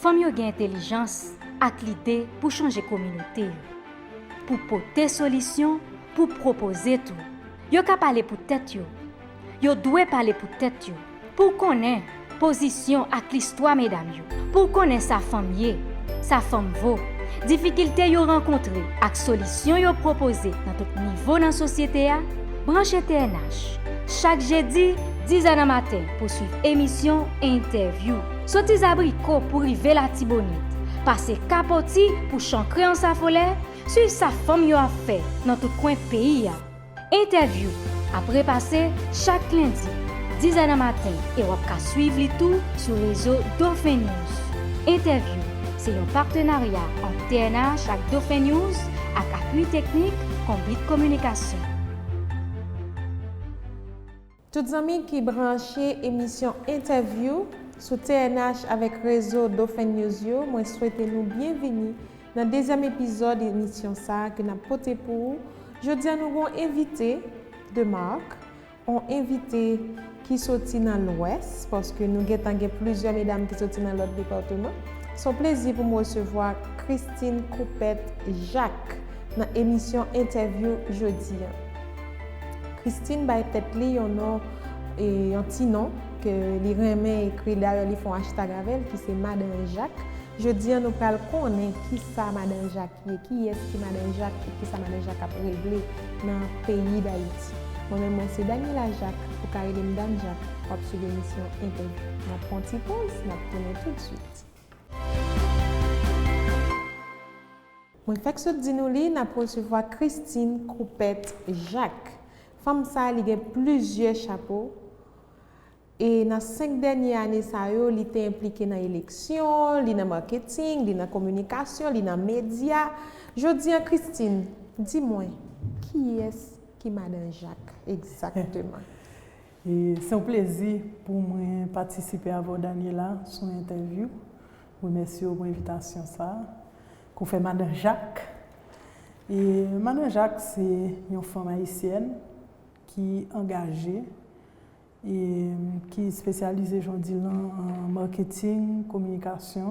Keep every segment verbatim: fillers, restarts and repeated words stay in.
Fanm yo gen entèlijans ak lide pou chanje kominote yo, pou pote solisyon, pou pwopoze tou. Yo ka pale pou tèt yo. Yo dwe pale pou tèt yo. Pou w konnen pozisyon ak listwa medam yo. Pou w konnen sa fanm ye, sa fanm vo, difikilte yo rankontre ak solisyon yo pwopoze nan tout nivo nan sosyete a, branche T N H chak jedi, dizè nan maten pou swiv emisyon Entèvyou. Soti Zabriko pou rive Latibonit, pase Kapoti pou chankre Ansafolè, swiv sa fanm yo ap fè nan tout kwen peyi a. Entèvyou ap repase chak lendi, dizè nan maten, e w ap ka swiv li tou sou rezo Dauphin News. Entèvyou se yon patenarya ant T N H ak Dauphin News ak apui teknik Konbit Kominikasyon. Tout zanmi ki branche emisyon Entèvyou sou T N H avèk rezo Dauphin News yo, mwen swete nou byenvini nan dezyèm epizòd emisyon sa a ke n ap pote pou ou. Jodi a, nou gen yon envite de marque, yon envite ki soti nan Lwès, paske nou gentan gen plizyè medam ki soti nan lòt depatman. Se yon plezi pou m resevwa Christine Coupet Jacques nan emisyon Entèvyou jodi a. Christine bay tèt li yon non, e, yon ti non ke li renmen ekri, dayè li fè yon hashtag avè l, ki se Madan Jak. Jodi a, nou pral konnen kisa Madan Jak ye, kiyès ki Madan Jak e kisa Madan Jak ap regle nan peyi Dayiti. Mwen menm, mwen se Daniela Jacques, ou ka rele m Dam Jak, w ap swiv emisyon Entèvyou. N ap pran ti poz, n ap tounen toutswit. Mwen fèk sot di nou li, n ap resevwa Christine Coupet Jacques. Fanm sa a, li gen plizyè chapo. E nan senk dènye ane sa yo, li te enplike nan eleksyon, li nan maketing, li nan kominikasyon, li nan medya. Jodi a, Christine, di mwen, kiyès ki Madan Jak egzakteman? E se yon plezi pou mwen patisipe avè w, Daniela, sou entèvyou. Remèsye w pou envitasyon sa a ke w fè Madan Jak. E Madan Jak se yon fanm ayisyèn ki angaje, e ki espesyalize, jan w di l lan, an maketing, kominikasyon.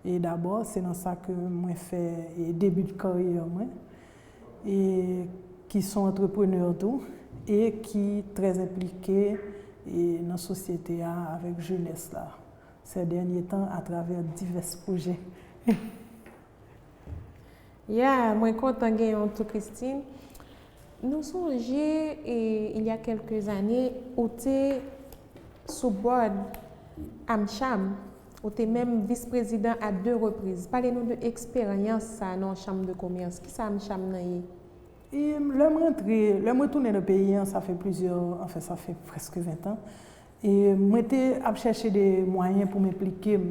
E dabò, se nan sa ke mwen fè, e, debi de karyè mwen, e ki se yon antreprenè tou, e ki trè enplike, e, nan sosyete a avèk jenès la, sè dènye tan, atravè divès pwojè. Ya, mwen kontan genyen w tou, Christine. Nou sonje, e, il y a quelques années, ou te sou board AmCham, ou te menm vis-prezidan à deux reprises. Pale nou de eksperyans sa a nan yon chanm de komès. Kisa AmCham nan ye? E lè m rantre, lè m retounen nan peyi an, sa fè plizyè, anfen, sa fè prèske ven tan. E mwen te ap chèche de mwayen pou m enplike m,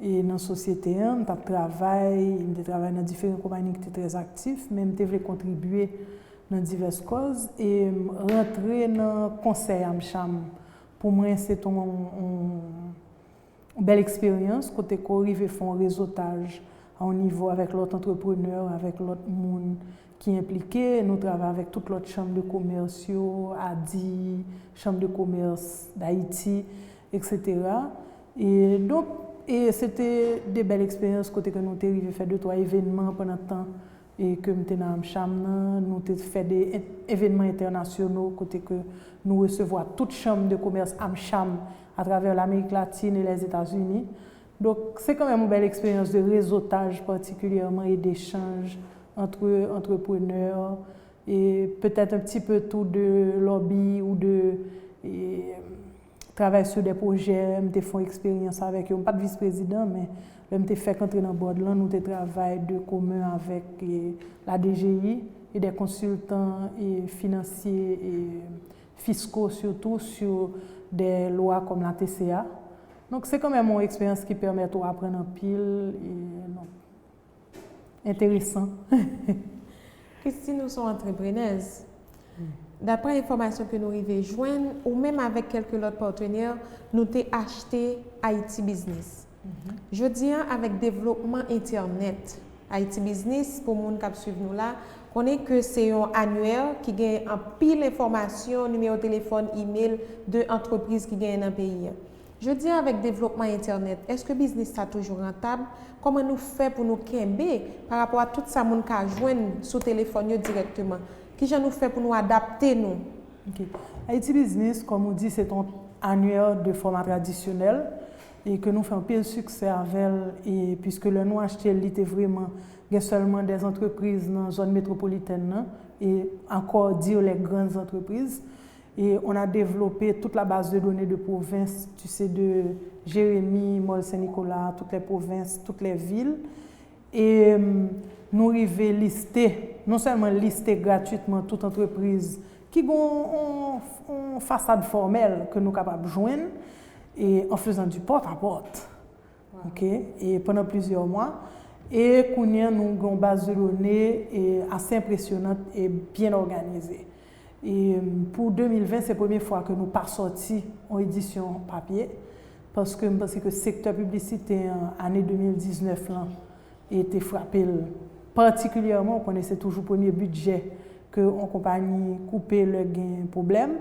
e nan sosyete an, m t ap travay, m te travay nan diferan konpayi ki te trè aktif, men m te vle kontribye nan divès kòz, e m rantre nan konsèy AmCham. Pou mwen, se te yon, yon, yon bèl eksperyans, kote ke w rive fè yon rezotaj a yon nivo avèk lòt antreprenè, avèk lòt moun ki enplike. Nou travay avèk tout lòt chanm de komès yo, ADIH, Chanm de Komès Dayiti, etsetera. E donk, e se te de bèl eksperyans kote ke nou te rive fè de twa evènman pandan tan, e ke m te nan AmCham nan. Nou te fè de en-, evènman entènasyonal kote ke nou resevwa tout chanm de komès AmCham atravè Lamerik Latin e Lèzetazini. Donk, se kanmenm yon bèl eksperyans de rezotaj patikilyèman e dechanj antre antreprenè, e petèt un petit peu tou de lobby ou de, e, travay sur des projets, m te fè yon eksperyans avèk yo. M pa t vis-prezidan, men lè m te fèk antre nan board lan, nou te travay de komen avèk, e, la D G I e des consultants, e, financiers, e, fiscaux surtout, sur des lois comme la T C A. Donk, se kanmenm yon eksperyans ki pèmèt ou aprann anpil, e, donk, enteresan. Christine, ou se yon antreprenèz. Daprè enfòmasyon ke nou rive jwenn, ou menm avèk kèlke lòt patnè, nou te achte Haiti Business. Jodi a, avèk devlopman entènèt, Haiti Business, pou moun k ap swiv nou la, konnen ke se yon anyè ki gen anpil enfòmasyon, nimewo telefòn, email de antrepriz ki genyen nan peyi a. Jodi a, avèk devlopman entènèt, èske biznis sa toujou rantab? Kòman nou fè pou nou kenbe pa rapò a tout sa moun ka jwenn sou telefòn yo dirèkteman? Kijan nou fè pou nou adapte nou? Ok. Haiti Business, kòm ou di, se yon annuaire de format tradisyonèl e ke nou fè anpil siksè avè l, e piske lè nou achte l, li te vrèman gen sèlman des entreprises nan zòn metwopolitèn nan, et encore dire les grandes entreprises. Et on a développé toute la base de données de province, tu sais, de Jérémie, Mòl Sen Nikola, toutes les provinces, toutes les villes. E nou rive liste, non sèlman liste gratwitman tout antrepriz ki gen yon fasad fòmèl ke nou kapab jwenn, e an fezan di pòt a pòt. Ok? E pandan plizyè mwa, e kounye a nou gen yon baz de done e ase enpresyonant e byen òganize. E pou de mil ven, se premye fwa ke nou pa sòti yon edisyon papye, paske m panse ke sektè piblisite an, ane de mil diznèf lan, e te frape l patikilyèman. Ou konnen se toujou premye bidjè ke yon konpayi koupe lè gen pwoblèm.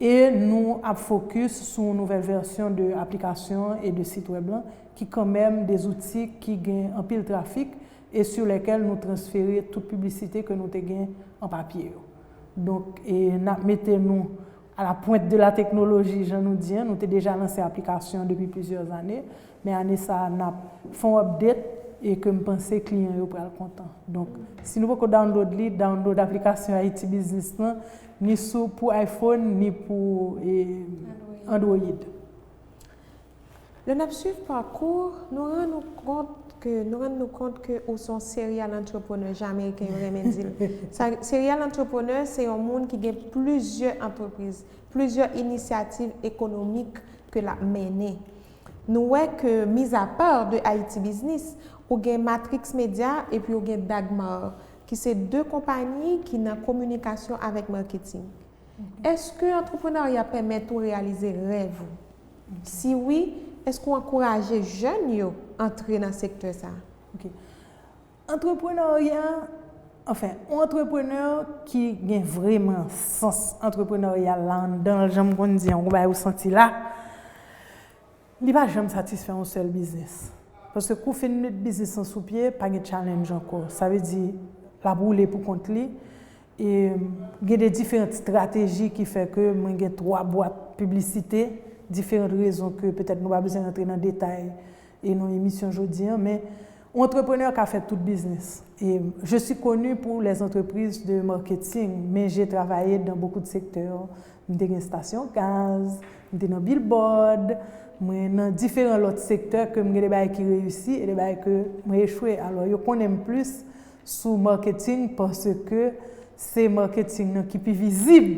E nou ap fokis sou yon nouvèl vèsyon de aplikasyon e de sit wèb lan, ki kanmenm de zouti ki gen anpil trafik e sur lesquels nou transfere tout piblisite ke nou te gen an papye yo. Donk, e n ap mete nou à la pointe de la technologie, jan nou di an, nou te deja lanse aplikasyon depi plizyè zane, men ane sa a n ap fè yon update e ke m panse kliyan yo pral kontan. Donk, si nou poko download li, download aplikasyon Haiti Business lan, ni sou pou iPhone, ni pou e, Android. Lè n ap swiv pakou, nou rann nou kont ke nou rann nou kont ke ou se yon serial entrepreneur, jan Ameriken yo renmen di l. Serial entrepreneur se yon moun ki gen plizyè antrepriz, plizyè inisyativ ekonomik ke l ap mennen. Nou wè ke, mizapa de Haiti Business, ou gen Matrix Media epi ou gen Dagmar, ki se de konpayi ki nan kominikasyon avèk maketing. Èske antreprenarya pèmèt ou reyalize rèv ou? Si wi, èske w ankouraje jèn yo antre nan sektè sa a? Ok. Antreprenarya, anfen, yon antreprenè ki gen vrèman sans antreprenarya la anndan l, jan m konn di an, yon bagay ou santi la, li pa janm satisfè yon sèl biznis. Paske kou fin met biznis lan sou pye, pa gen challenge ankò. Sa vle di, l ap woule pou kont li. E gen de diferan estrateji ki fè ke mwen gen twa bwat piblisite, diferan rezon ke petèt nou pa bezwen rantre nan detay e nan emisyon jodi an, men yon antreprenè ka fè tout biznis. Et je suis connu pour les entreprises de marketing, mais j'ai travaillé dans beaucoup de secteurs. M te gen estasyon gaz, m te nan billboard, mwen nan diferan lòt sektè ke m gen de bagay ki reyisi e de bagay ke mwen echwe. Alò, yo konnen m plis sou marketing paske se marketing nan ki pi vizib.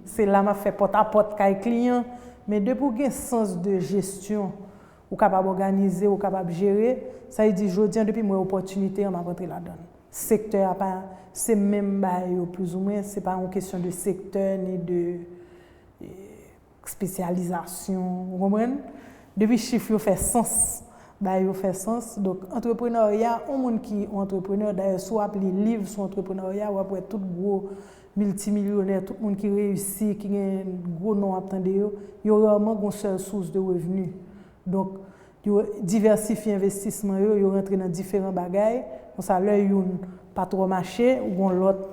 Se la m ap fè pòt a pòt kay kliyan. Men depi w gen sans de jesyon, ou kapab òganize, ou kapab jere, sa vle di jodi an depi m wè opòtinite an, m ap antre ladan l. Sektè a pa se menm bagay yo plizoumwen, se pa yon kesyon de sektè ni de e, espesyalizasyon, ou konprann? Depi chif yo fè sans, bagay yo fè sans. Donk, antreprenarya, yon moun ki yon antreprenè, dayè, si w ap li liv sou antreprenarya, w ap wè tout gwo miltimilyonè, tout moun ki reyisi, ki gen gwo non w ap tande yo, yo rarman gen yon sèl sous de revni. Donk, yo divèsifye envestisman yo, yo rantre nan diferan bagay. Konsa, lè youn pa twò mache, ou gen lòt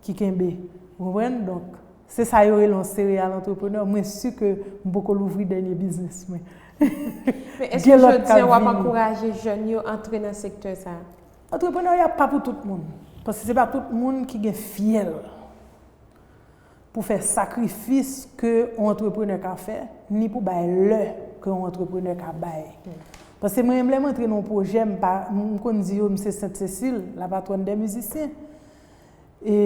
ki kenbe. Ou konprann? Donk, se sa yo rele yon serial entrepreneur. Mwen si ke m poko louvri dènye biznis mwen. Men èske jodi an w ap ankouraje jèn yo antre nan sektè sa a? Antreprenarya pa pou tout moun. Paske se pa tout moun ki gen fyèl pou fè sakrifis ke yon antreprenè ka fè, ni pou bay lè ke yon antreprenè ka bay. Paske mwen menm, lè m antre nan yon pwojè, m pa, m konn di yo, m se Sent Sesil, la patwòn dè mizisyen. E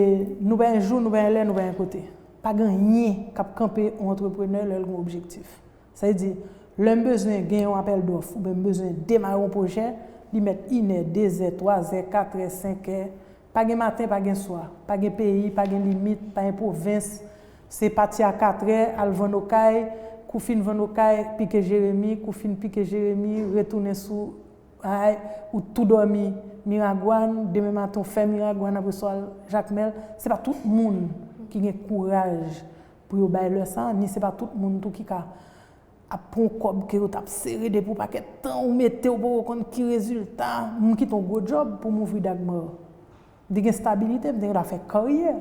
nou pa gen jou, nou pa gen lè, nou pa gen kote. Pa gen anyen k ap kanpe yon antreprenè lè l gen yon objektif. Sa vle di, lè m bezwen gen yon apèl dòf oubyen m bezwen demare yon pwojè, li mèt inè, dezè, twazè, katrè, senkè, pa gen maten, pa gen swa, pa gen peyi, pa gen limit, pa gen pwovens. Se pati a katrè, al vann Okay, kou fin vann Okay, pike Jeremi, kou fin pike Jeremi, retounen sou, ay, ou tou dòmi Miragwàn, demen maten ou fè Miragwàn, apre sa w al Jakmèl. Se pa tout moun ki gen kouraj pou yo bay lè sa, ni se pa tout moun tou ki ka ap pran yon kòb ke yo t ap sere depi yon pakèt tan, ou mete w poko konn ki rezilta. M kite yon gwo djòb pou m ouvri Dagmar. M te gen stabilite, m te gen dwa fè karyè.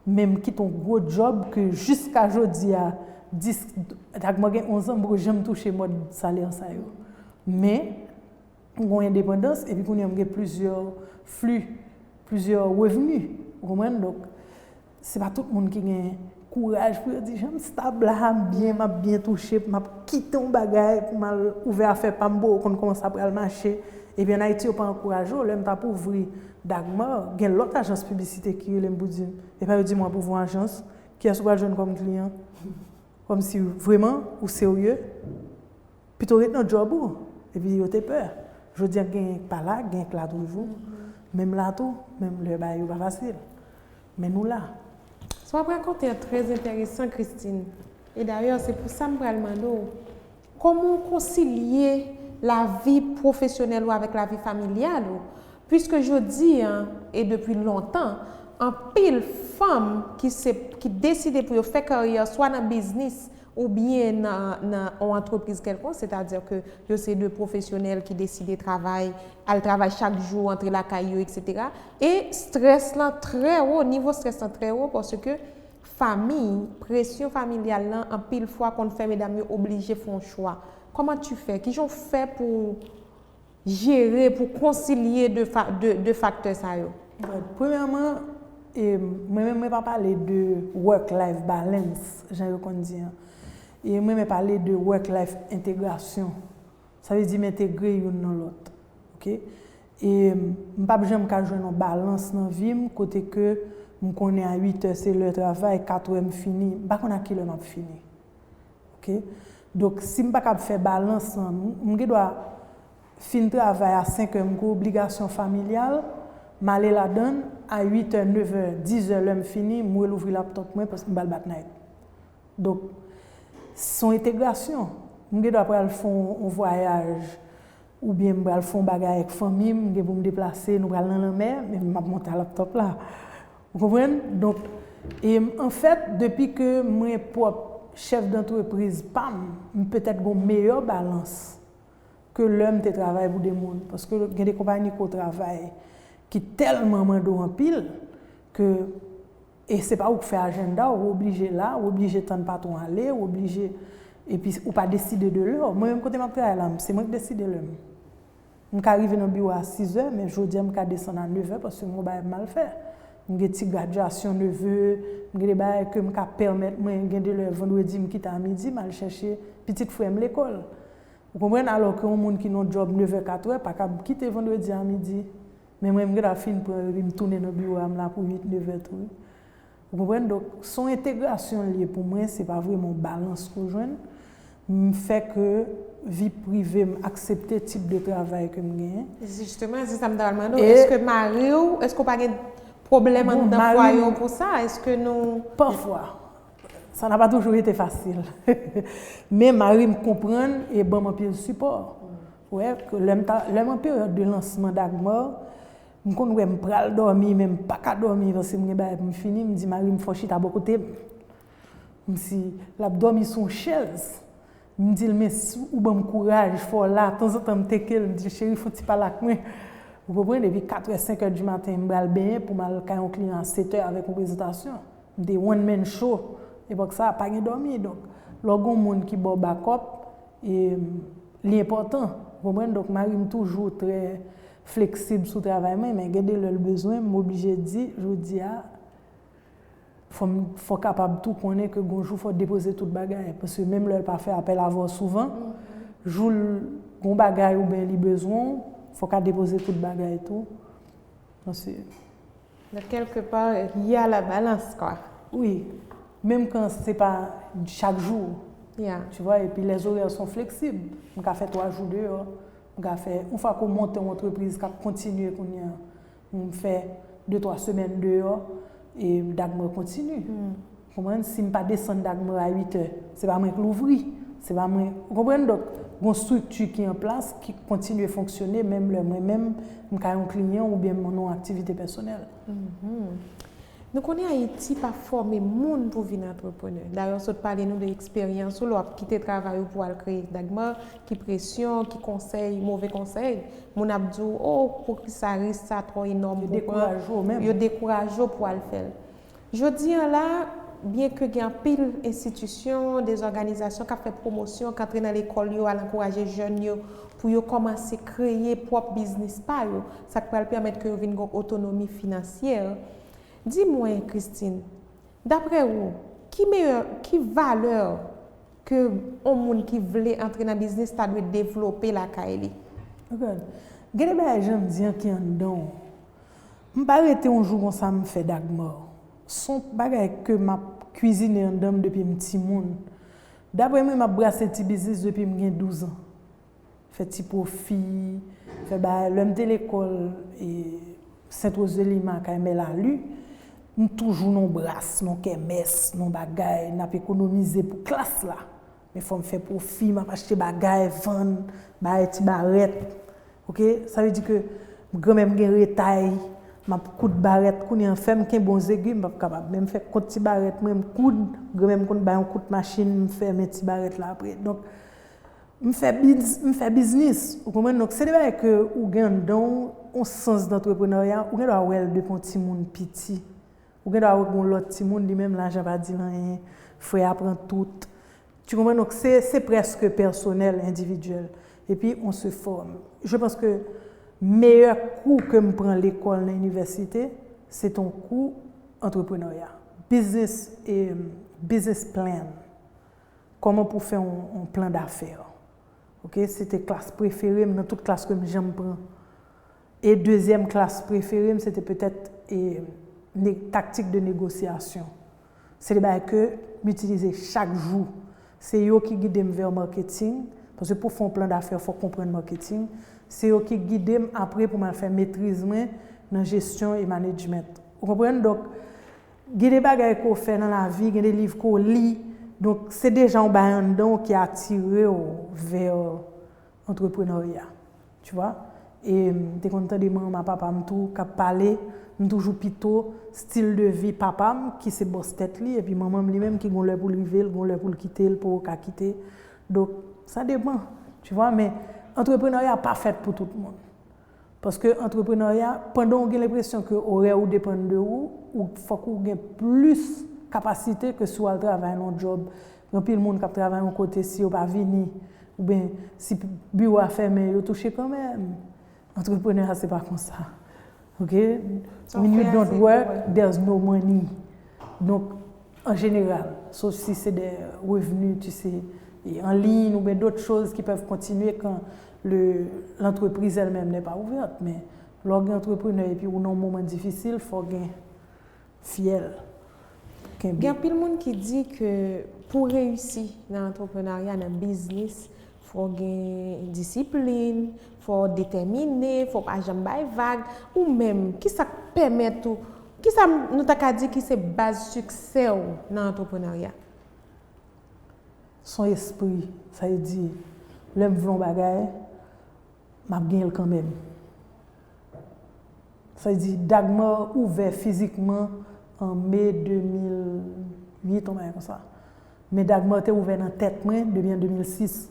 Men m kite yon gwo djòb ke jiska jodi a, dis, Dagmar gen onz an, m poko janm touche mòd salè sa yo. Men, m gen yon endepandans, epi kounye a m gen plizyè fli, plizyè revni. Ou konprann? Donk, se pa tout moun ki gen kouraj pou yo di, "Jan m stab la, m byen, m ap byen touche, m ap kite yon bagay pou m al ouvè afè pa m, pou yo konn kòman sa pral mache." Epi ann Ayiti, yo pa ankouraje w. Lè m t ap ouvri Dagmar, gen lòt ajans piblisite ki rele m pou di m, "Epa yo di m w ap ouvri yon ajans, kiyès ou pral jwenn kòm kliyan?" Kòmsi, vrèman, ou serye? Pito ret nan djòb ou. Epi yo te pè. Jodi a gen k pa la, gen k la toujou. Men m la tou, menm lè bagay yo pa fasil. Men nou la. Sa w ap rakonte an trè enteresan, Christine. E dayè, se pou sa m pral mande w, kòman w konsilye lavi pwofesyonèl ou avèk lavi familyal ou? Puiske jodi a, e depi lontan, anpil fanm ki se, ki deside pou yo fè karyè swa nan biznis oubyen nan, nan yon antrepriz kèlkonk, sètadi ke yo se de pwofesyonèl ki deside travay, al travay chak jou, antre lakay yo, etsetera. E strès lan trè wo, nivo strès lan trè wo, paske fanmi, presyon familyal lan, anpil fwa konn fè medam yo oblije fè yon chwa. Comment tu fais? Kijan w fè pou jere, pou konsilye de, fa, de, de faktè sa yo? Bon, premyèman, e, mwen menm mwen pa pale de work-life balance, jan yo konn di an. E mwen menm pale de work-life entegrasyon. Sa vle di m entegre youn nan lòt. Oke? E m p ap janm ka jwenn yon balans nan vi m kote ke m konnen a uit è se lè travay, kat è m fini. M pa konn a kilè m ap fini. Oke? Donk, si m pa kab fè balans lan, m, m gen dwa fin travay a senk è, m gen obligasyon familyal, m ale ladan l, a uit è, nèf è, diz è, lè m fini, m relouvri laptòp mwen, paske m pral bat night. Donk, se yon entegrasyon. M gen dwa pral fè yon, yon vwayaj, oubyen m pral fè yon bagay ak fanmi m, m gen pou m deplase, nou pral nan lanmè, men m ap monte a laptòp la. Ou konprann? Donk, e anfèt, depi ke mwen pwòp chèf dantrepriz pa m, m petèt gen yon meyè balans ke lè m te travay pou de moun. Paske gen de konpayi ke w travay ki tèlman mande w anpil ke, e se pa ou k fè ajanda w, ou oblije la, ou oblije tann patwon ale, ou oblije, epi ou pa deside de lè w. Mwen menm kote m ap travay la, se mwen k deside lè m. M ka rive nan biwo a sis è, men jodi a m ka desann a nèf è paske m gen bagay m al fè. M gen ti gradyasyon neve, m gen de bagay ke m ka pèmèt mwen, gen de lè vandredi m kite a midi, m al chèche pitit frè m lekòl. Ou konprann? Alò ke yon moun ki nan djòb nèf è, kat è, pa kab kite vandredi a midi. Men mwen, m gen dwa fin pran epi m tounen nan biwo a m la pou uit, nèf è tou, wi. Ou konprann? Donk, se yon entegrasyon l ye pou mwen, se pa vrèman yon balans ke w jwenn. M fè ke vi prive m aksepte tip de travay ke m genyen. Jisteman, se sa m ta pral mande w. Èske mari w, èske w pa gen pwoblèm anndan fwaye w pou sa? Èske nou... Pafwa. Ça n'a pas toujours été facile. Men mari m konprann e ban m anpil sipò. Ou wè, ke lè m ta, lè m an peryòd de lansman Dagmar, m konn wè m pral dòmi, men m pa ka dòmi paske m gen bagay pou m fini. M di mari m fò chita bò kote m. Kòmsi l ap dòmi sou yon chèz. M di l, "Men si ou ban m kouraj, fò w la." Tanzantan, m teke l, m di l, "Cheri, fè yon ti pale ak mwen." Ou konprann? Epi kat è, senk è di maten, m pral benyen pou m al kay yon kliyan a sèt è avèk yon prezantasyon. M te one man show. Epòk sa a, pa gen dòmi. Donk, lè w gen yon moun ki ba w backup, e, li enpòtan. Ou konprann? Donk, mari m toujou trè fleksib sou travay mwen, men gen de lè l bezwen m, m oblije di, jodi a, fò m, fò w kapab tou konnen ke gon jou fò w depoze tout bagay. Paske menm lè l pa fè apèl avè w souvan, jou l gon bagay oubyen li bezwen w, fò w ka depoze tout bagay tou. Paske... Donc, quelque part, il y a la balance, quoi. Wi. Menm kan se pa chak jou. Yeah. Tu vois, et puis les horaires sont flexibles. M ka fè twa jou deyò. M ka fè, yon fwa ke w monte yon antrepriz k ap kontinye kounye a, m fè de twa semèn deyò, e Dagmar kontinye. Konprann? Si m pa desann Dagmar a uit è, se pa mwen k louvri. Se pa mwen. Ou konprann? Donk, gon estrikti ki an plas, ki kontinye fonksyone, menm lè mwen menm, m ka yon kliyan oubyen m nan yon aktivite pèsonèl. Nou konnen Ayiti pa fòme moun pou vin antreprenè. Dayè, w sot pale nou de eksperyans ou, lè w ap kite travay ou pou al kreye Dagmar, ki presyon, ki konsèy, move konsèy, moun ap di w, "Oh, poukisa risk sa twò enòm pou pran?" Yo dekouraje w pou al fè l. Jodi a la, byen ke gen anpil enstitisyon, de òganizasyon k ap fè pwomosyon, k antre nan lekòl yo, al ankouraje jèn yo pou yo kòmanse kreye pwòp biznis pa yo, sa k pral pèmèt ke yo vin gen otonomi finansyè. Di mwen, Christine, daprè ou, ki meyè, ki valè ke yon moun ki vle antre nan biznis ta dwe devlope lakay li? Regarde, gen de bagay jan m di an ki anndan w. M pa rete yon jou konsa m fè Dagmar. Se yon bagay ke m ap kwizine anndan m depi m timoun. Daprè mwen, m ap brase ti biznis depi m gen douz an. Fè ti pwofi, fè bagay. Lè m te lekòl e Sent Woz de Lima, kay Mè Lali, m toujou nan bras, nan kèmès, nan bagay, n ap ekonomize pou klas la. Men fò m fè pwofi, m ap achte bagay, vann, bay ti barèt. Oke? Sa vle di ke granmè m gen retay, m ap koud barèt kounye an, fè m kenbe yon zegi, m p ap kapab. Men m fè kont ti barèt mwen, m koud, granmè m konn bay yon kout machin, m fèmen ti barèt la apre. Donk, m fè biz, m fè biznis, ou konprann? Donk, se de bagay ke ou gen anndan w, yon sans dantreprenarya, ou gen dwa wè l depi yon timoun piti. Ou gen dwa wè gen yon lòt timoun, li menm, lajan pa di l anyen, frè a pran tout. Tu comprends? Donk, se, se prèske pèsonèl, endividyèl. Epi, on se forme. Je pense que meyè kou ke m pran lekòl nan inivèsite, se te yon kou antreprenarya. Business, e, business plan. Kòman pou fè yon, yon plan dafè. Oke, se te klas prefere m nan tout klas ke m janm pran. E dezyèm klas prefere m, se te petèt, e, ne, taktik de negosyasyon. Se de bagay ke m itilize chak jou. Se yo ki gide m vè maketing, paske pou fè yon plan dafè, fòk konprann maketing. Se yo ki gide m apre pou m al fè metriz mwen nan jesyon e management. Ou konprann? Donk, gen de bagay ke w fè nan lavi, gen de liv ke w li. Donk, se deja yon bagay anndan w ki atire w vè antreprenarya. Tu vois? E m te konn tande manman papa m tou k ap pale, m toujou pito stil de vi papa m ki se bòs tèt li, epi manman m li menm ki gon lè pou l rive, l gon lè pou l kite, l poko ka kite. Donk, sa depann, tu vois, men antreprenarya pa fèt pou tout moun. Paske antreprenarya, pandan w gen lenpresyon ke orè ou depann de ou, ou fòk ou gen plis kapasite ke si w al travay nan yon djòb. Gen anpil moun k ap travay yon kote, si yo pa vini, oubyen si biwo a fèmen, yo touche kanmenm. Antreprenè a, se pa konsa. Oke? When you don't work, there's no money. Donk, an jeneral, sof si se de revni, tu sais, e an liy oubyen dòt choz ki pev kontinye kan le, l'entreprise elle-même n'est pas ouverte. Men, lè w gen antreprenè epi ou nan yon moman difisil, fò w gen fyèl. Gen anpil moun ki di ke pou reyisi nan antreprenarya, nan biznis, fò w gen disiplin, fò w detèmine, fò w pa janm bay vag. Ou menm, kisa k pèmèt ou, kisa nou ta ka di ki se baz siksè w nan antreprenarya? Se yon espri, sa vle di, lè m vle yon bagay, m ap genyen l kanmenm. Sa vle di, Dagmar ouvè fizikman an me de mil uit, yon bagay konsa. Men Dagmar te ouvè nan tèt mwen depi an de mil sis.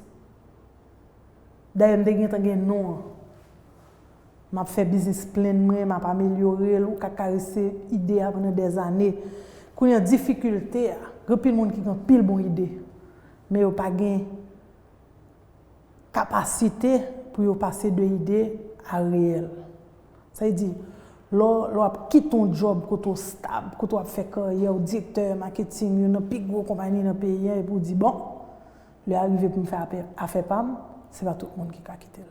Dayè, m te gentan gen non an. M ap fè biznis plan mwen, m ap amelyore l, ou ka karese ide a pandan dèzane. Kounye a, difikilte a, gen anpil moun ki gen anpil bon ide, men yo pa gen kapasite pou yo pase de ide a reyèl. Sa vle di, lè w, lè w ap kite yon djòb kote w stab, kote w ap fè karyè, w direktè maketing youn nan pi gwo konpayi nan peyi a, epi w di, "Bon, lè a rive pou m fè apè, afè pa m," se pa tout moun ki ka kite l.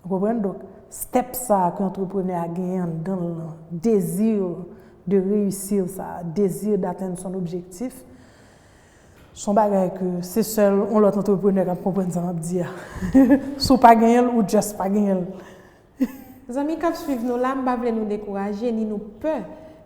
Ou konprann? Donk, step sa a ke antreprenè a genyen anndan l lan, dezi de reyisi sa a, dezi d'attendre son objectif, se yon bagay ke se sèl yon lòt antreprenè k ap konprann sa m ap di a. Si w pa genyen l, ou just pa genyen l. Zanmi k ap swiv nou la, m pa vle nou dekouraje ni nou pè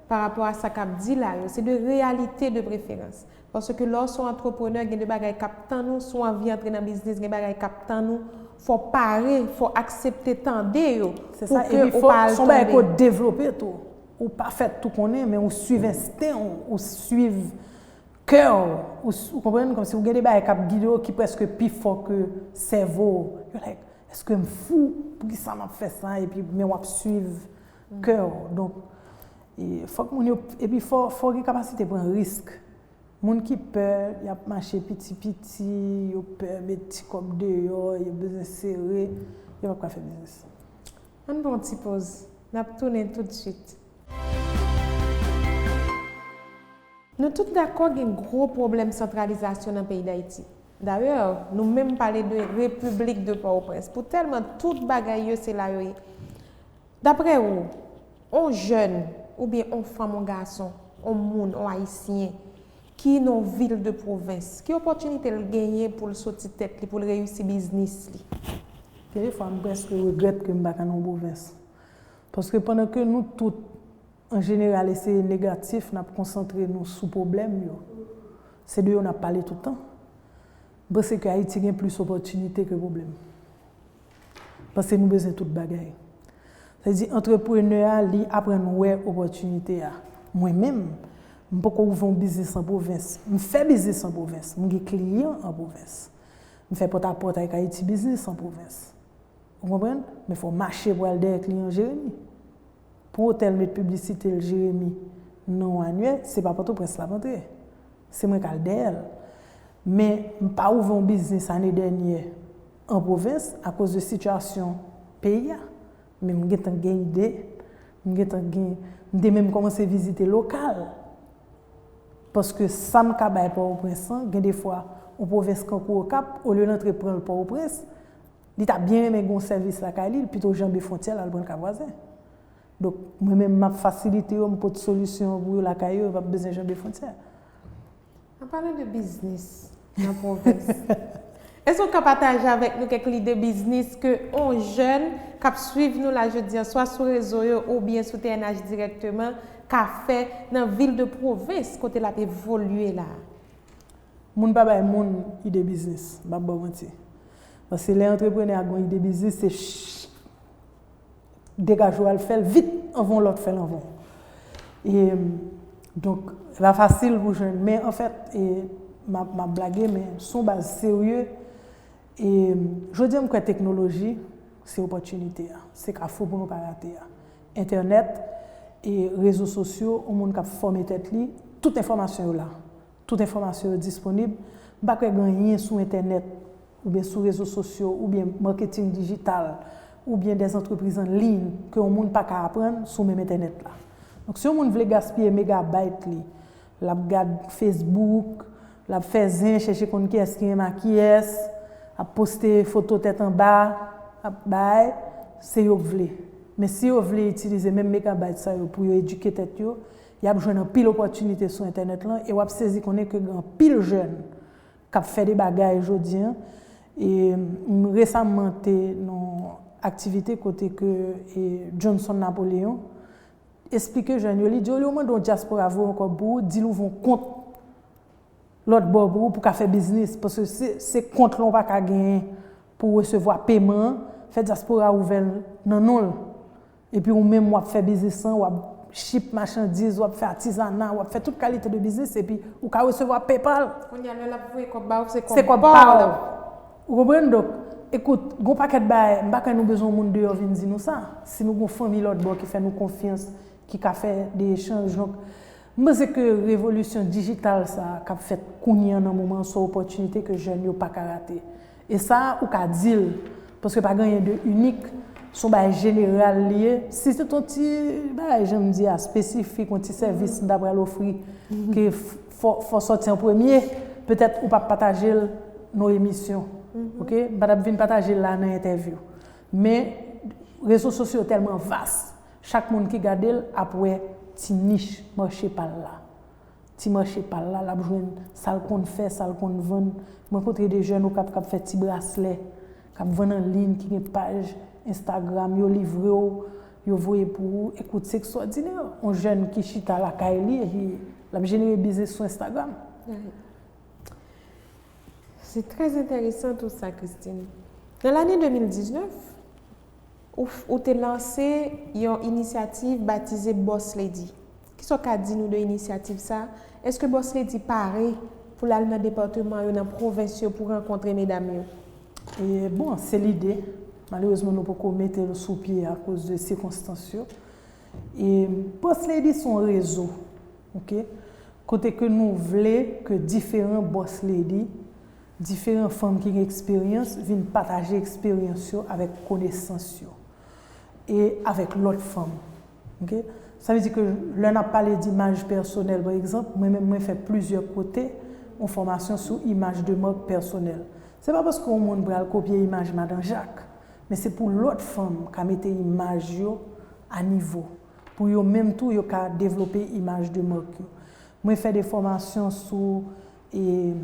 pa rapò a sa k ap di la yo. Se de reyalite de preferans. Paske lè w se yon antreprenè, gen de bagay k ap tann ou, si w anvi antre nan biznis, gen bagay k ap tann ou, fò w pare, fò w aksepte tande yo. Se sa, epi fò se yon bagay ke w devlope tou. Ou pa fèt tou konnen, men ou swiv ensten w, ou swiv kè w, ou, ou konprann? Kòmsi ou gen de bagay k ap gide w ki prèske pi fò ke sèvo w. Yo like, èske m fou? Poukisa m ap fè sa? Epi, men w ap swiv kè w. Donk, e, fòk moun yo, epi fò, fò gen kapasite pran risk. Moun ki pè, y ap mache piti piti, yo pè met ti kòb deyò, yo bezwen sere, yo p ap ka fè biznis. Ann pran yon ti poz. N ap tounen tout swit. Nou tout dakò gen gwo pwoblèm santralizasyon nan peyi Dayiti. Dayè, nou menm pale de Repiblik de Pòtoprens. Pou tèlman tout bagay yo se la yo ye. Daprè ou, on jèn oubyen on fanm, on gason, on moun, on ayisyen ki nan vil de pwovens, ki opòtinite l genyen pou l soti tèt li, pou l reyisi biznis li? Gen de fwa m prèske regrèt ke m pa ka nan pwovens. Paske pandan ke nou tout an jeneral eseye negatif, n ap konsantre nou sou pwoblèm yo. Se de yo n ap pale tout tan. M panse ke Ayiti gen plis opòtinite ke pwoblèm. Paske nou bezwen tout bagay. Sa vle di antreprenè a, li aprann wè opòtinite a. Mwen menm, m poko ouvè yon biznis an pwovens. M fè biznis an pwovens. M gen kliyan an pwovens. M fè pòtapòt avèk Ayiti Biznis an pwovens. Ou konprann? Men fò w mache pou al dèyè kliyan Jeremi. Pou yon otèl met piblisite l Jeremi nan yon anyè, se pa Pòtoprens l ap antre. Se mwen k al dèyè l. Men m pa ouvè yon biznis ane dènyè an pwovens akoz de sitiyasyon peyi a. Men m gentan gen ide, m gentan gen, m te menm kòmanse vizite lokal. Paske sa m ka bay Pòtoprens lan, gen de fwa, yon pwovens kankou Okap, olye l antre pran l Pòtoprens, li ta byen renmen gen yon sèvis lakay li, li pito janbe fwontyè l al pran l Kay Vwazen. Donk, mwen menm m ap fasilite yo, m pote solisyon an pou yo lakay yo, yo p ap bezwen janbe fwontyè. An palan de biznis nan pwovens, èske w ka pataje avèk nou kèk lide biznis ke on jèn k ap swiv nou la jodi an, swa sou rezo yo oubyen sou T N H dirèkteman, ka fè nan vil de pwovens kote l ap evolye la a? Moun pa bay moun ide biznis, m p ap ba w manti. Paske lè antreprenè a gen yon ide biznis, se ch, degaje w al fè l vit anvan yon lòt fè l anvan w. E, donk, e pa fasil pou jwenn, men anfèt, e, m ap, m ap blage, men se yon baz serye. E, jodi a, m kwè teknoloji, se opòtinite a, se kafou pou nou pa rate a. Entènèt, e rezo sosyo, yon moun k ap fòme tèt li, tout enfòmasyon yo la. Tout enfòmasyon yo disponib. M pa kwè gen anyen sou entènèt, oubyen sou rezo sosyo, oubyen maketing dijital, oubyen des entreprises en ligne ke yon moun pa ka aprann sou menm entènèt la. Donk, si yon moun vle gaspiye megabayt li, l ap gad Facebook, l ap fè zen, chèche konn kiyès ki renmen ak kiyès, ap poste foto tèt anba, ap bay, se yo k vle. Men si yo vle itilize menm megabayt sa yo pou yo edike tèt yo, y ap jwenn anpil opòtinite sou entènèt lan e w ap sezi konnen ke gen anpil jèn k ap fè de bagay jodi an. E m resaman te nan aktivite kote ke e Johnson Napoléon esplike jèn yo, li di olye w mande yon dyaspora voye yon kòb pou ou, di l ouvri yon kont lòt bò pou ou pou ka fè biznis, paske se, se kont lan w pa ka genyen pou w resevwa peman an, fè dyaspora ouvè l nan non l. Epi ou menm w ap fè biznis lan, w ap ship machandiz, w ap fè atizana, w ap fè tout kalite de biznis, epi ou ka resevwa PayPal. Kounye a lè l ap voye kòb ba ou, se kòb pa w. Ou konprann? Donk, ekout, gen yon pakèt bagay, m pa kwè nou bezwen yon moun deyò vin di nou sa. Si nou gen yon fanmi lòt bò ki fè nou konfyans, ki ka fè de echanj. Donk, m panse ke revolisyon dijital sa a k ap fèt kounye a nan moman an, se yon opòtinite ke jèn yo pa ka rate. E sa a, ou ka di l, paske pa gen anyen de inik, se yon bagay jeneral li ye. Si se t yon ti bagay, jan m di a, espesifik, yon ti sèvis m ta pral ofri, ke fò, fò sòti an premye, petèt ou p ap pataje l nan yon emisyon. Oke? M pa t ap vin pataje l la nan entèvyou. Men, rezo sosyo yo tèlman vas, chak moun ki gade l ap wè ti nich mache pa l la. Ti mache pa l la, l ap jwenn sa l konn fè, sa l konn vann. Mwen kontre de jèn Okap k ap fè ti braslè, k ap vann an liy, ki gen paj Instagram, yo livre w, yo voye pou ou. Ekout, se ekstwòdinè. Yon jèn ki chita lakay li, epi l ap jenere biznis sou Instagram. Se trè enteresan tou sa, Christine. Nan lane de mil diznèf, Ou, ou te lanse yon inisyativ batize Boss Lady. Kisa w ka di nou de inisyativ sa? Èske Boss Lady pare pou l al nan depatman yo, nan pwovens yo, pou rankontre medam yo? E, bon, se lide. Malerezman, nou poko mete l sou pye akoz de sikonstans yo. E Boss Lady se yon rezo, ok? Kote ke nou vle ke diferan Boss Lady, diferan fanm ki gen eksperyans vin pataje eksperyans yo avèk konesans yo e avèk lòt fanm. Ok? Sa vle di ke lè n ap pale d imaj pèsonèl, pa egzanp, mwen menm mwen fè plizyè kote yon fòmasyon sou imaj de mak pèsonèl. Se pa paske yon moun pral kopye imaj Madan Jak, men se pou lòt fanm ka mete imaj yo a nivo, pou yo menm tou yo ka devlope imaj de mak yo. Mwen fè de fòmasyon sou e,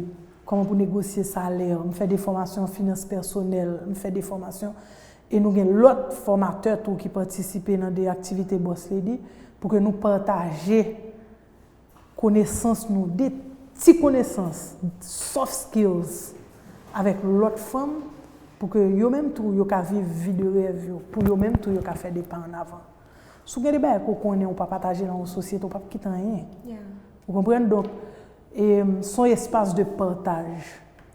kòman pou negosye salè, m fè de fòmasyon finans pèsonèl, m fè de fòmasyon e nou gen lòt fòmatè tou ki patisipe nan de aktivite Boss Lady pou ke nou pataje konesans nou, de ti konesans, soft skills, avèk lòt fanm pou ke yo menm tou yo ka viv vi de rèv yo, pou yo menm tou yo ka fè de pa an avan. Si w gen de bagay ke w konnen ou pa pataje nan yon sosyete, ou p ap kite anyen. Ou konprann? Donk, e, se yon espas de pataj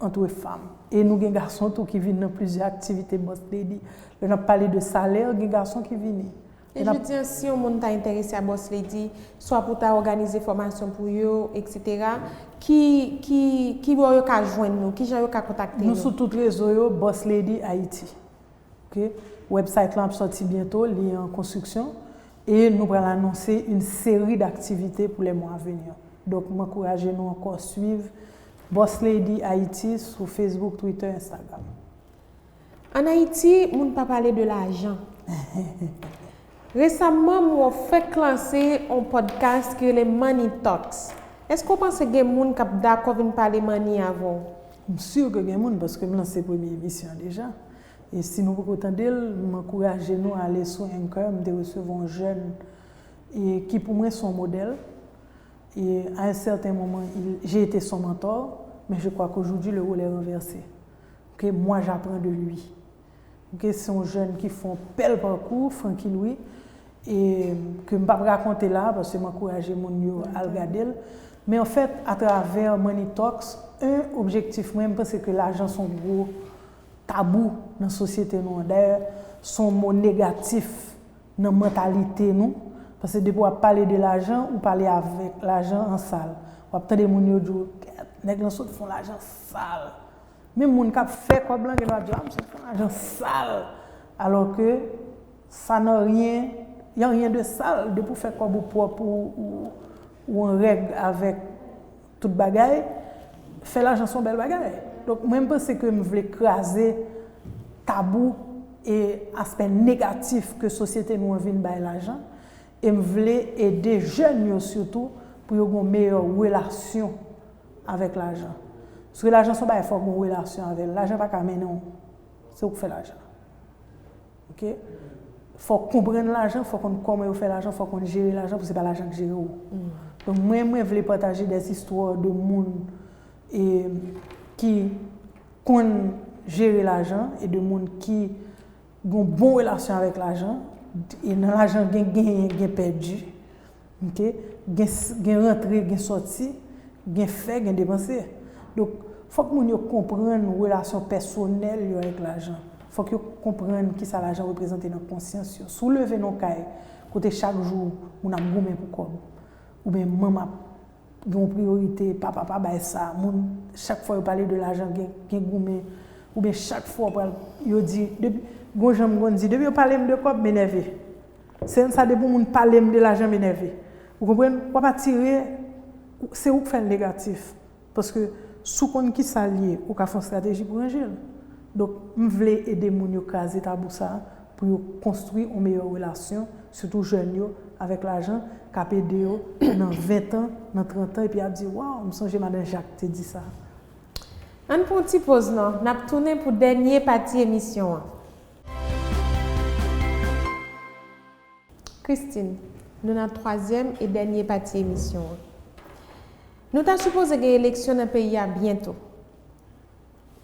antre fanm. E nou gen gason tou ki vin nan plizyè aktivite Boss Lady. Lè n ap pale de salè, gen gason ki vini. E jodi an, si yon moun ta enterese a Boss Lady, swa pou ta òganize fòmasyon pou yo, etsetera, ki, ki, ki bò yo ka jwenn nou? Ki jan yo ka kontakte nou? Nou sou tout rezo yo, Boss Lady Haiti. Ok? Website lan ap sòti byento, li an konstriksyon. E nou pral anonse yon seri daktivite pou lè mwa a venir. Donk, m ankouraje nou ankò swiv Boss Lady Haiti sou Facebook, Twitter, Instagram. Ann Ayiti, moun pa pale de lajan. Resamman, m wè w fèk lanse yon podcast ki rele Money Talks. Èske w panse gen moun k ap dakò vin pale money avè w? M si ke gen moun, paske m lanse premye emisyon an deja. E si nou poko tande l, m ankouraje nou ale sou Anchor. M te resevwa yon jèn e ki pou mwen se yon modèl. Et à un certain moment, il, j'ai été son mentor, mais je crois qu'aujourd'hui, le rôle est renversé. Ok, moi, j'apprends de lui. Ok, se yon jèn ki fè yon bèl pakou, Francky Louis, e ke m p ap rakonte la, paske m ankouraje moun yo al gade l. Men anfèt, atravè Money Talks, un, objektif mwen, m panse ke lajan se yon gwo tabou nan sosyete nou an. Dayè, se yon mo negatif nan mantalite nou. Paske depi w ap pale de lajan, ou pale avèk lajan an sal. W ap tande moun yo di w, "Kèt, nèg lan sot fè yon lajan sal." Menm moun k ap fè kòb lan, gen dwa di w, "A, m sot fè yon lajan sal." Alò ke sa nan ryen, y a rien de sal. Depi w fè kòb ou pwòp, ou, ou, ou an règ avèk tout bagay, fè lajan se yon bèl bagay. Donk, mwen, m panse ke m vle kraze tabou e aspè negatif ke sosyete nou an vin bay lajan. E m vle ede jèn yo sitou pou yo gen yon meyè relasyon avèk lajan. Paske lajan se yon bagay fò w gen yon relasyon avè l. Lajan pa ka mennen w. Se ou k fè lajan. Ok? Fò w konprann lajan, fò w konn kòman yo fè lajan, fò w konn jere lajan pou se pa lajan k jere w. Donk mwen, mwen vle pataje des histoires de moun e, ki konn jere lajan e de moun ki gen yon bon relasyon avèk lajan. E nan lajan gen genyen, gen pèdi. Ok? Gen, gen rantre, gen sòti, gen fè, gen depanse. Donk, fòk moun yo konprann relasyon pèsonèl yo avèk lajan. Fòk yo konprann kisa lajan reprezante nan konsyans yo. Si w leve nan yon kay kote chak jou moun ap goumen pou kòb, oubyen manman ap gen yon priyorite, papa pa bay sa, moun, chak fwa yo pale de lajan, gen, gen goumen, oubyen chak fwa w pral, yo di, depi, gon jan m konn di, depi yo pale m de kòb, m enève. Se sa, depi yon moun pale m de lajan, m enève. Ou konprann? W ap atire, se ou k fè l negatif. Paske si w konn kisa l ye, ou ka fè yon estrateji pou ranje l. Donk, m vle ede moun yo kraze tabou sa a, pou yo konstwi yon meyè relasyon, sitou jèn yo, avèk lajan, k ap ede yo nan ven tan, nan trant tan, epi y ap di, "Waw, m sonje Madan Jak te di sa." Ann pran yon ti poz non, n ap tounen pou dènye pati emisyon an. Christine, nou nan twazyèm e dènye pati emisyon an. Nou ta sipoze gen eleksyon nan peyi a byento.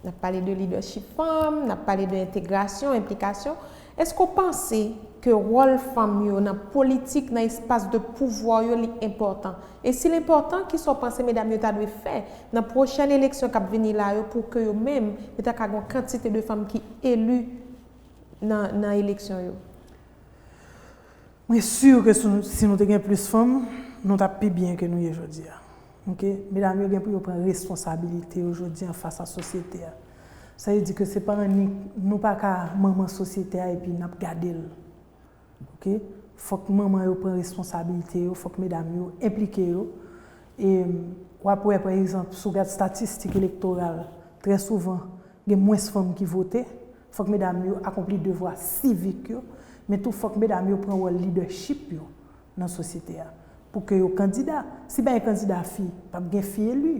N ap pale de lidèchip fanm, n ap pale de entegrasyon, enplikasyon. Èske w panse ke wòl fanm yo nan politik, nan espas de pouvwa yo, li enpòtan? E si l enpòtan, kisa w panse medam yo ta dwe fè nan pwochèn eleksyon k ap vini la yo pou ke yo menm, yo ta ka gen yon kantite de fanm ki eli nan, nan eleksyon yo? Mwen si ke si nou, si nou te gen plis fanm, nou t ap pi byen ke nou ye jodi a. Ok? Medam yo gen pou yo pran responsabilite yo jodi an fas a sosyete a. Sa vle di ke se pa annik, nou pa ka manman sosyete a epi n ap gade l. Ok? Fòk manman yo pran responsabilite yo, fòk medam yo enplike yo. E w ap wè, pa egzanp, si w gad statistik elektoral, trè souvan, gen mwens fanm ki vote. Fòk medam yo akonpli devwa sivik yo, men tou fòk medam yo pran wòl lidèchip yo nan sosyete a. Pou ke yo kandida. Si pa gen kandida fi, p ap gen fi eli.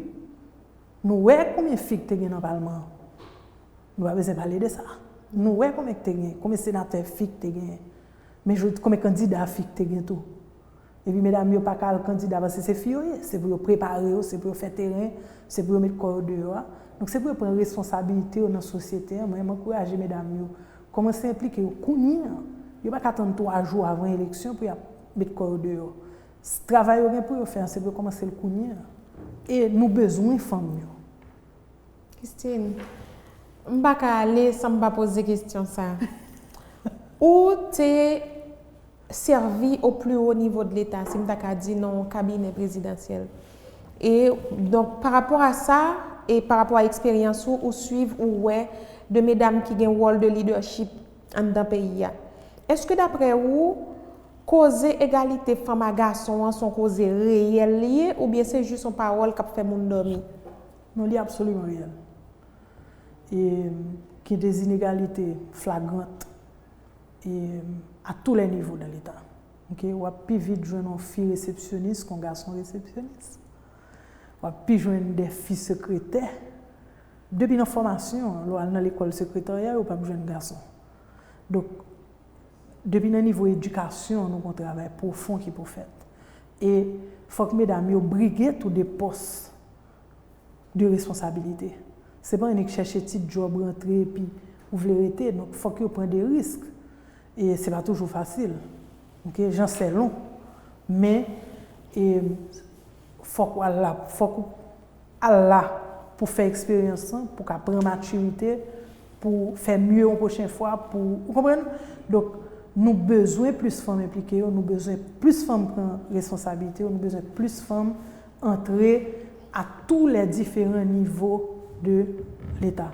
Nou wè konbyen fi k te gen nan palman an. Nou pa bezwen pale de sa. Nou wè konbyen k te gen, konbyen senatè fi k te genyen. Men jodi, konbyen kandida fi k te gen tou. Epi medam yo pa ka al kandida paske se fi yo ye. Se pou yo prepare yo, se pou yo fè teren, se pou yo met kò yo deyò a. Donk se pou yo pran responsabilite yo nan sosyete an. Mwen, m ankouraje medam yo kòmanse enplike yo kounye a. Yo pa ka tann twa jou avan eleksyon pou y ap met kò yo deyò. Travay yo gen pou yo fè an, se pou yo kòmanse l kounye a. E nou bezwen fanm yo. Christine, m pa ka ale san m pa poze kesyon sa. Ou te sèvi au plus haut niveau de l'État, si m ta ka di nan yon kabinè prezidansyèl. E donk, pa rapò a sa, e pa rapò a eksperyans ou, ou swiv, ou wè de medam ki gen wòl de lidèchip anndan peyi a. Èske daprè ou, koze egalite fanm a gason an se yon koze reyèl li ye oubyen se jis yon pawòl k ap fè moun dòmi? Non, li absoliman reyèl. E gen des inégalités flagrantes e, à tous les niveaux dans l'État. Ok? W ap pi vit jwenn yon fi resepsyonis ke yon gason resepsyonis. W ap pi jwenn de fi sekretè. Depi nan fòmasyon, lè w al nan lekòl sekretarya, yo p ap jwenn gason. Donk, depi nan nivo edikasyon, nou gen yon travay pwofon ki pou fèt. E fòk medam yo brige tou de pòs de responsabilite. Se pa annik chèche ti djòb rantre epi ou vle rete. Donk, fòk yo pran de risk. E se pa toujou fasil. Ok? Jan sèlon. Men, e, fòk ou al la, fòk ou al la pou fè eksperyans lan, pou ka pran matirite, pou fè mye yon pwochen fwa, pou, ou konprann? Donk, nou bezwen plis fanm enplike yo, nou bezwen plis fanm pran responsabilite yo, nou bezwen plis fanm antre à tous les différents niveaux de l'État.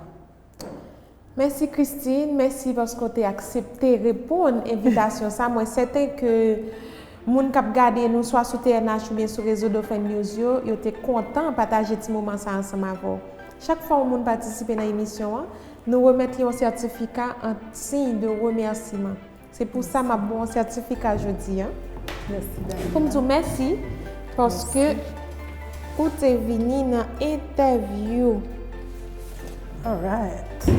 Mèsi Christine, mèsi paske w te aksepte reponn envitasyon sa. Mwen sèten ke moun k ap gade nou swa sou T N H oubyen sou rezo Dauphin News yo, yo te kontan pataje ti moman sa ansanm avè w. Chak fwa yon moun patisipe nan emisyon an, nou remèt li yon sètifika an siy de remèsiman. Se pou sa m ap ba w yon sètifika jodi a. Mèsi, Daniela. Pou m di w mèsi paske ou te vini nan entèvyou. Alright.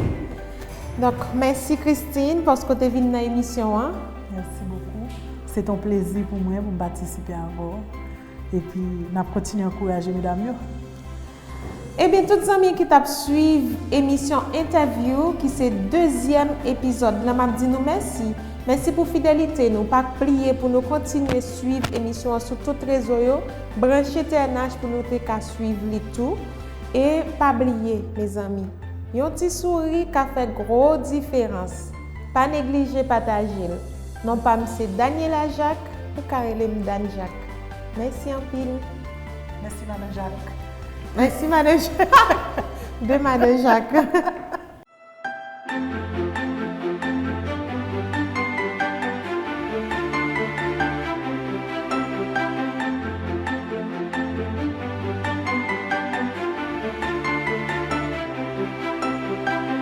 Donk, mèsi Christine paske w te vin nan emisyon an. Mèsi bokou. Se te yon plezi pou mwen pou m patisipe avè w. Epi, n ap kontinye ankouraje medam yo. Ebyen, tout zanmi ki t ap swiv emisyon Entèvyou, ki se dezyèm epizòd lan, m ap di nou mèsi. Mèsi pou fidelite nou. Pa bliye pou nou kontinye swiv emisyon an sou tout rezo yo. Branche T N H pou nou te ka swiv li tou. E pa bliye, mezanmi, yon ti souri ka fè gwo diferans. Pa neglije pataje l. Non pa m se Daniela Jacques, ou ka rele m Dan Jacques. Mèsi anpil. Mèsi, Madan Jacques. Mèsi, Madan Jacques. De Madan Jacques.